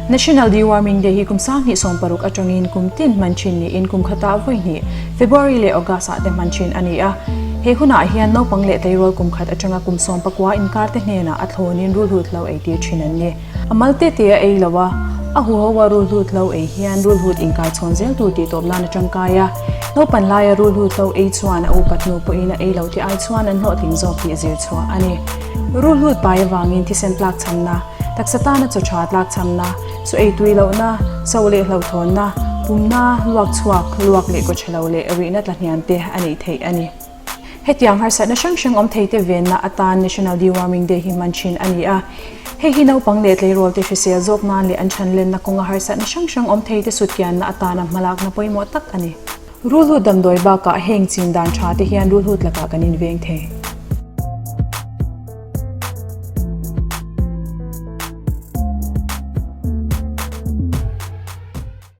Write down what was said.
National Deworming Day hi kum 2016 atangin kum tin hman thin niin kum khatah vawi hnih, February leh August ah te hman thin a ni a. He hunah hian naupang leh tleirawl kum khat atanga kum 19 inkar te hnenah a thlawnin rulhut lo ei tir thin an ni. A mal te te a ei lo a, a huho a rulhut lo ei hian rulhut inkai chhawn zel tur tih tawp nan a tangkai a. Naupan laia rulhut lo ei chuan a upat hnu pawhin a ei lo te ai chuan an hlawhtling zawk tih zir chhuah a ni. Rulhut pai avangin thisen tlak chhamna, taksa tana chaw tha tlak chhamna, chaw ei tui lohna, so leh hlauhthawnna, pumna, luak chhuak, luak leh kawchhe lo leh rihna tla hniam te a neih theih a ni. Hetiang harsatna hrang hrang awm thei te venna atan National Deworming Day hi hman thin a ni a. Hei hi naupang leh tleirawl te hrisel zawk nan leh an thanlenna kawnga harsatna hrang hrang awm thei te sutkianna atana hmalakna pawimawh tak a ni. Rulhut damdawi bakah heng chin dan tha te hian rulhut lakah kan inveng thei.